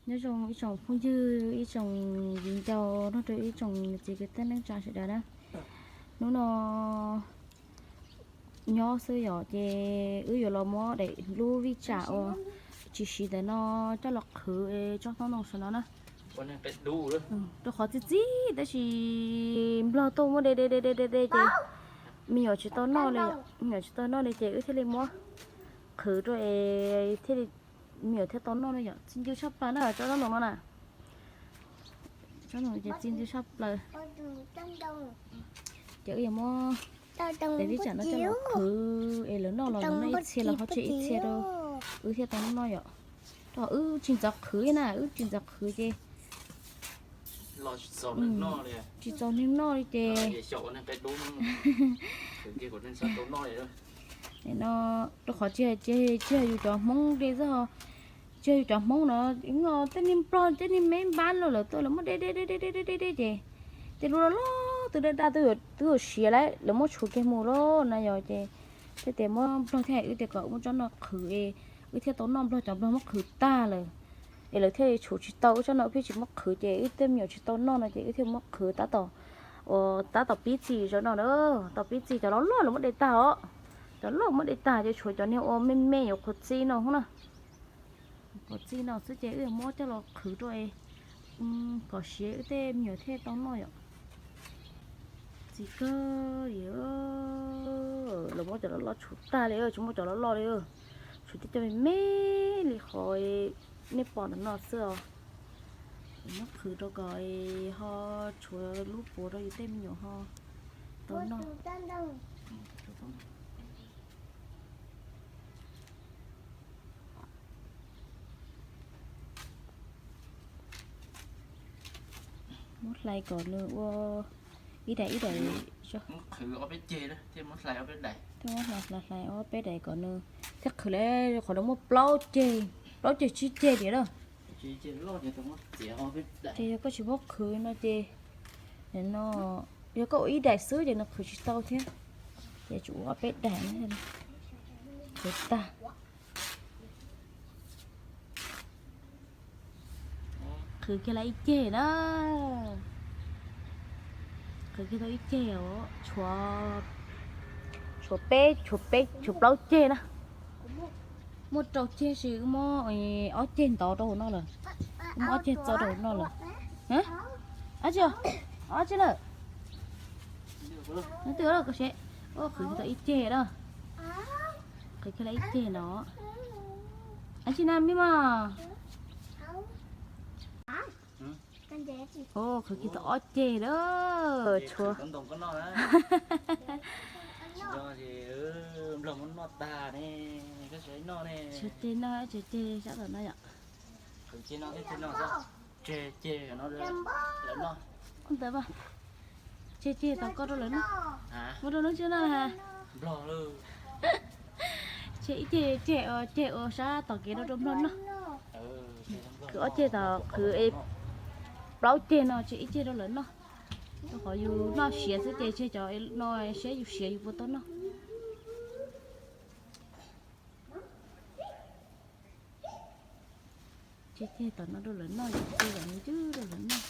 Nyob zoo ib tsoom phooj ywg, ib tsoom viv ncaus, nrog rau ib tsoom niam txiv kwv tij neej tsa sawv daws na. Hnub no nyob xwb yom, ces wb yuav los muab daim lub vij tsam uas tsis siv ntawm no coj los qhwv tsob tauj ntoo saum no na. Rau qhov txi txiv tab sis nplog tuaj muab de de de de de de ces me nyuam tsis tau noj li, me nyuam tsis tau noj li ces wb thiaj li muab qhwv rau es thiaj li me nyuam thiaj tau noj na yom. Txi ncw tshaj plaws na tsob tauj ntoo no na. Tsob ntoo ces txi ncw tshaj plaws. Ces wb yuav muab daim vij tsam no coj los qhwv es lawv noj los lawv noj ib txhia los ho tseg ib txhia rau wb thiaj tau noj yom. Rau qhov wb tsis ntxov qhwv na, wb tsis ntxov qhwv ces tsis txaus neeg noj li ces no rau qhov tsis, tsis yog yus cov Hmoob de xwb, tsis yog yus cov Hmoob no, tej niag nplog tej niag me npab los lawv tuaj lawv muab de de de de de de de ces tej lub loj loj twb daj daj twb yuav siav lawm lawv muab tshuav kiag mus lawm na yom. Ces thiaj tias muab nplog thiab wb tias kom muab tsob no qhwv es wb thiaj tau noj, nplog cov nplog muab qhwv tag lawm es lawv thiaj tshuav tsis tau wb tsob no, wb thiaj tsis muab qhwv ces wb tej me nyuam tsis tau noj no ces wb thiaj muab qhwv tab tom uas tab tom pib txi zov no na. Tom pib txi cov loj loj lawv muab de tag os, cov loj muab de tag ces tshuav cov niag ua me me yuav qhuav txi no na. Qhuav txi no xwb ces wb yuav muab coj los qhwv rau kom siav wb tej me nyuam thiaj tau noj yom. Txi kawg li, lawv muab cov loj loj tshuav tag li, tsis muaj cov loj loj li, tshuav tej cov me me li qhov nej pom ntawm no xwb os. Muab qhwv rau kom ho tshuav lub puav rau yus tej me nyuam ho tau noj. Muab hlais kom nws ua ib daim ib daim, muab hlais hlais hlais ob peb daim kom nws thiaj qhwv li, qhov no muaj plaub ceg, plaub ceg tsib ceg tiam na. Ces yog koj tsis muab qhwv no ces, no, yog koj ua ib daim xwb ces nws qhwv tsis tau thiab, ces tsum ua ob peb daim, qhwv tag. Qhwv kiag li ib ceg na, qhwv kiag tau ib ceg os, tshuav peb, tshuav peb, tshuav plaub ceg na. Muaj rau ceg sis wb muab ob ceg ntov rau hauv no lawm, wb muab ob ceg txo rau hauv no lawm. Ab tsi, ob tsi lawm. Nws twb kov se, qhwv kiag tau ib ceg na, qhwv kiag li ib ceg no. Ab tsi na me mos. Qhwv kiag tau ob ceg na, tshuav, tshuav ceg noj, tshuav ceg sab tom no yom. Ntawd, tseg ceg tom koj rau lawv noj, muab rau noj tseg noj ha. Tseg ib ceg, ceg ua sab tom kev rau rau nplog noj. Qhwv ob ceg tom qhwv, plaub ceg no tseg ib ceg rau lawv noj. Rau qhov yus noj siav xwb ces tseg cov no seb yus siav yus puas tau noj. Tseg ceg tom no rau lawv noj, yus tseg tom no cwb rau lawv noj.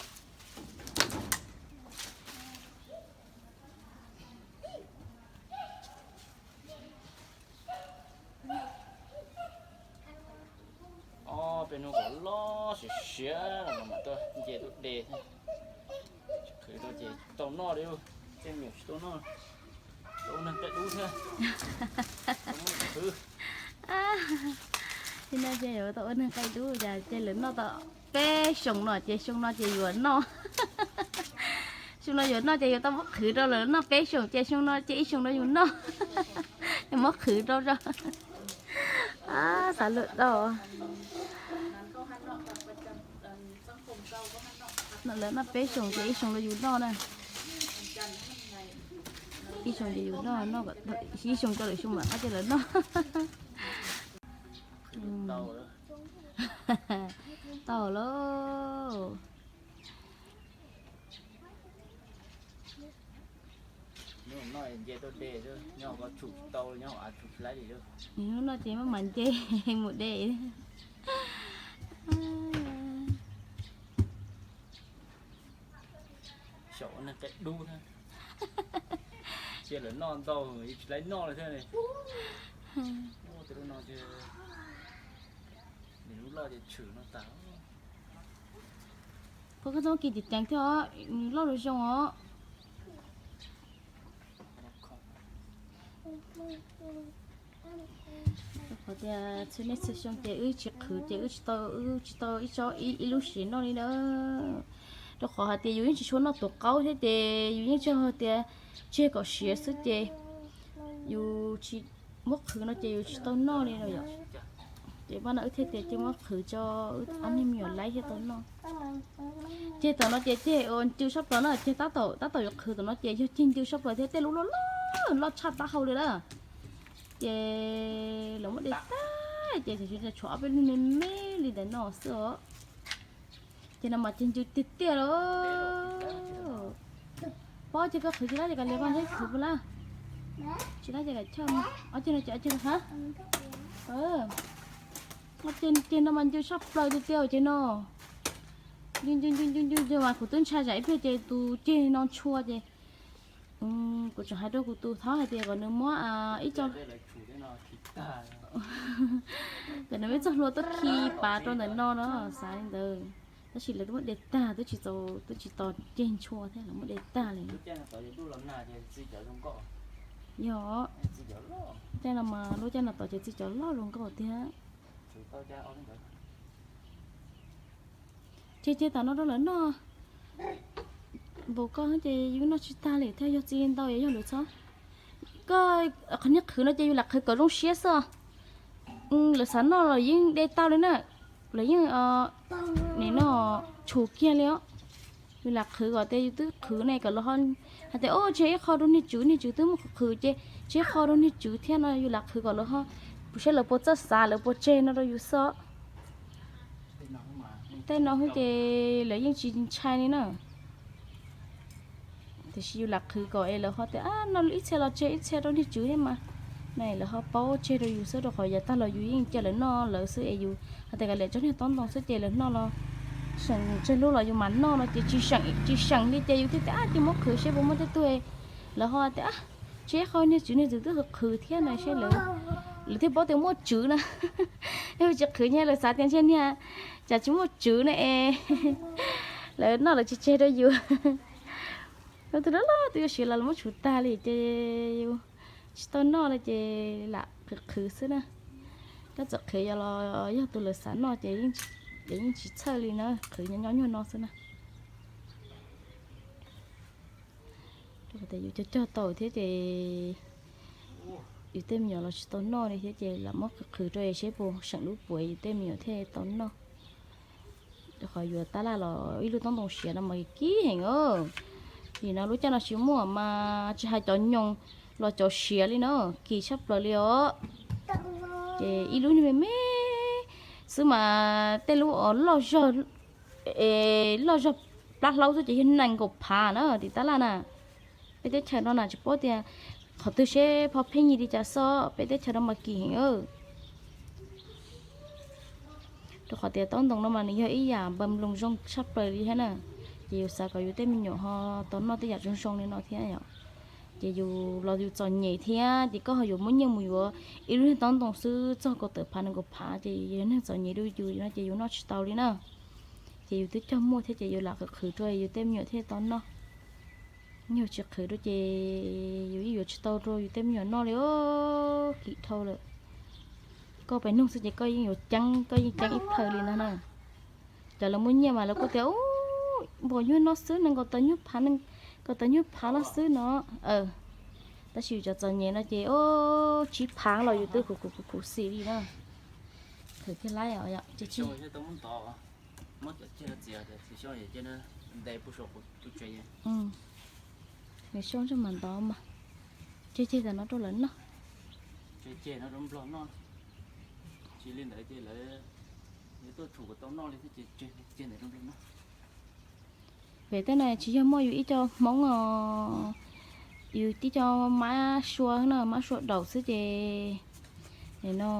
Ob peb hnub kom loj siav siav los mam tuaj nce tuaj de thiab. Qhwv rau ces tau noj li, tej me nyuam tsis tau noj, tau ua neeg qia dub thiab. Qhwv, no ces yuav tau ua neeg qia dub cas ces lawv noj tau peb xyoo no ces xyoo no ces yuav noj. Xyoo no yuav noj ces yuav tau muab qhwv rau lawv noj peb xyoos ces xyoo no ces ib xyoos no yus noj. Muab qhwv rau tso. Xav lwm tau. Lawv noj peb xyoos ces ib xyoos rau yus noj na. Ib xyoos ces yus noj, ib xyoos rau lwm xyoo mam qab ces lawv noj. Tau lauj. Hnub no ces maj mam nce mus de. Neeg qia dub thiab, cia lawv noj ntau yus tsis laib noj li thiab. Ua tej lub no ces nws lub loj ces tshwm no tas. Qhov koj txob kis ceev ceev thiab os, loj lus zoo os. Qhov tias txhua niaj txhua xyoo ces wb tsis qhwv ces wb tsis tau, wb tsis tau ib tsob ib lub siav noj li na. Rau qhov hais tias yus yeej tsis tshua noj tuam qaub thiab ces yus yeej tsuas hais tias tseg kom siav xwb ces yus tsis muab qhwv no ces yus tsis tau noj li no yom. Ces pab no wb thiaj tias cia muab qhwv tso, wb ob niag me nyuam laib thiaj tau noj. Ceg tom no ces ceg uas ncw sab plaws na, ceg tab tom, tab tom yuav qhwv tom no ces yog ceg ncw sab plaws thiab tej lub loj loj, loj tshaj taub hau li na. Ces lawv muab de tag ces tshuav ob peb lub me me li ntawm no xwb os. Ces no mas ceg ncw tiag tiag lawm. Pob ces koj qhwv tsis lab ces kav liam, pob thiab qhwv puas lab? Tsis lab ces kav chawj. Ob ceg no ces ob ceg ha. Ces no mas ncw sab plaws tiag tiag ces no. Ncw ncw ncw ncw ncw mas kuv twb ntshai tsam ib pliag ces tus ceg no ntshua ces kuv tseem hais rau kuv tus thov hais tias kom nws muab ib co, kom nws muab txoj hlua tuaj khi pas rau ntawm no no, xav li ntawd. Tab sis lawv twb muab de tag, twb tsis tau, twb tsis tos ceg ntshua thiab, lawv muab de tag li. Yog, caij no mas lub caij no tod ces txiv cov loj luaj nkauj tiag. Ces ceg tom no rau lawv noj. Npaum koj ces yus noj tsis tag li thiab, yog txiv ntau yog lawv txhob. Koj qhov niag qhwv no ces yus lam qhwv kom zoo siab xwb. Lawv xav noj los yeej de tau li na, lawv yeej nim no tshum kiag li os. Yus lam qhwv kom tias yus twb qhwv ne kom lawv ho hais tias o tseg ib qho rau niag tswv, niag tswv twb muab qhwv ces tseg ib qho rau niag tswv thiab no, yus lam qhwv kom lawv ho saib lawv puas txawj xav lawv puas tseg no rau yus xwb. Tej no xwb ces lawv yeej tsis ntshai li na. Tiam sis yus lam qhwv kom es lawv ho tias no ib txhia los tseg ib txhia rau niag tswv thiab mas, no lawv ho paub tseg rau yus xwb, rau qhov yav tag los yus yeej cia lawv noj lawv xwb es yus hais tias kav liam tsob niag tob ntoo xwb ces lawv noj los seem tsawg lub los yus mam noj no ces tsis seem li ces yus thiaj tias cia muab qhwv seb puas muaj tej tug. Lawv ho tias tseg ib qho niag tswv, niag tswv twb qhwv thiab no seb lawv, lawv thiaj paub tias muaj tswv na. Yog tsis qhwv nyab lawv xav tias ntshe niag cas tsis muaj tswv na es lawv noj lawv tsis tseg rau yus. Tus loj loj twb yuav siav los lawv muab tshum tag li ces yus tsis tau noj li ces lam qhwv qhwv xwb na. Koj txawm qhwv yog los yog tus lawv xav noj ces yeej tsis txhawj li na, qhwv nyob nyuag no xwb na. Rau qhov tias yus cog cog tau thiab ces yus tej me nyuam los tsis tau noj li thiab ces lam muab qhwv qhwv rau es seb puas seem lub puav yus tej me nyuam thiaj tau noj. Rau qhov yuav tab laj los ib lub toob ntoo siav no mas kim heev os. Nim no lub caij no tsis muaj mas tsis hais cov nyoos los cov siav li na, kim tshaj plaws li os. Ces ib lub niag me me xwb mas tej lub loj zog, loj zog plab hlaub xwb ces yog nees nkaum phav na tim tab laj na. Peb teb chaws no na tsis paub tias qhov twg seb pho pheej yig li cas xwb, peb teb chaws no mas kim heev. Rau qhov tias toob ntoo no mas nws yog ib yam npam loos zoo tshaj plaws li thiab na. Ces yus xav kom yus tej me nyuam ho tau noj tej yam zoo zoo li no thiab yom. Ces yus los yus txom nyem thiab ces koj ho yuav muab nyiaj mus yuav ib lub niag toob ntoo xwb txog kaum tawm phav nees nkaum phav ces yog neeg txom nyem rau yus no ces yus noj tsis tau li na. Ces yus twb cog muaj thiab ces yus lam qhwv qhwv rau yus tej me nyuam thiaj tau noj. Yus tsis qhwv rau ces yus yeej yuav tsis tau rau yus tej me nyuam noj li os, kim dhau lawm. Koj pem nug xwb ces koj yeej yuav ceeb, koj yeej ceeb ib plhaw li ntag na. Cov lawv muaj nyiaj mas lawv kuj tias npaum nyuag no xwb nees nkaum tawm nyuag phav, nees nkaum tawm nyuag phav no xwb no. Tab sis yus cov txom nyem no ces tsib phav los yus twb khuv khuv khuv xim li na. Qhwv thiaj laib os. Nws xyoo tseem mas ntov mas. Ceg ceg tam no rau lawv noj. Pem tej no tsis yog muaj yus ib co Hmoob os, yus tib co mab sua na, mab sua daum xwb ces no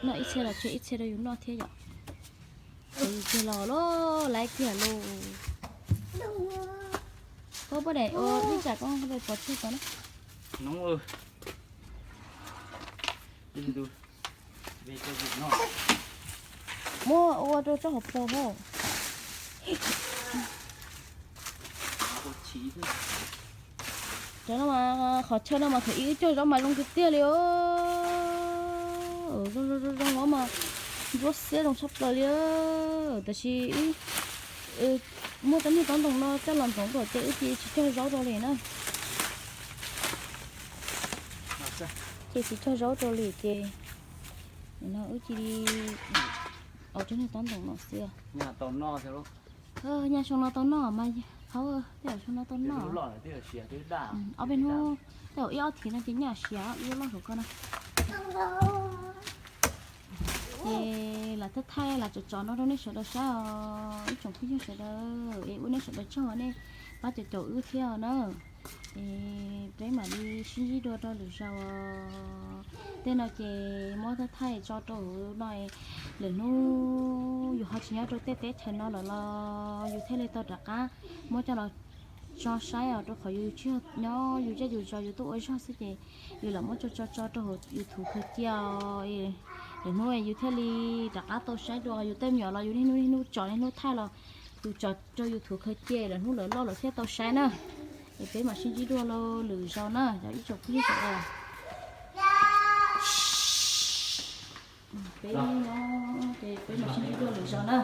noj ib txhia los tseg ib txhia rau yus noj thiab yom. Ces yus tseg los lawm, laib kiag lauj. Koj puas daim ua ib tsam koj pov tseg tau na. Muab ua rau tsob hauv paus hos. Cov no mas qhov chaw no mas thaum ub wb cog zaub mas zoo tiag tiag li os. Zoo zoo zoo los mas ntsuab xiab zoo tshaj plaws li. Tab sis muaj tsob niag tob ntoos no coj los ntxoov kom ces wb cia tsis cog zaub rau li na. Ces tsis cog zaub rau li ces no wb cia li ua tsob niag tob ntoos no xwb. Nyaj xyoo no tau noj mas, hauv tej zaum xyoo no tau noj. Ob peb hnub, tej zaum ib ob thiv no ces nyaj siav ib lub loj saum ko na. Ces lam thaij thaij lam tso tso no rau nej sawv daws saib os ib tsoom phooj ywg sawv daws es ua nej sawv daws tsaug nej pab caum caum wb thiab na. Es peb mam li sib ntsib dua rau lwm zaus. Tej no ces muab thaij thaij tso rau hauv no, lwm hnub yus ho tsis nyob rau tej teb chaws no lawm los yus thiaj li tau rov qab muab coj los tso saib os, rau qhov yus tsis nyob yus zej yus zos yus tuaj ua zog xwb ces yus lam muab tso tso tso rau hauv YouTube khaws cia os. Lwm hnub yus thiaj li rov qab tau saib dua yus tej me nyuam los yus niaj hnub niaj hnub tso niaj hnub thaij los yus tso rau YouTube khaws cia lwm hnub lawv loj lawv thiaj tau saib na. Es peb mam sib ntsib dua rau lwm zaus na cov ib tsoom phooj ywg sawv daws. Peb, peb mam sib ntsib dua lwm zaus na.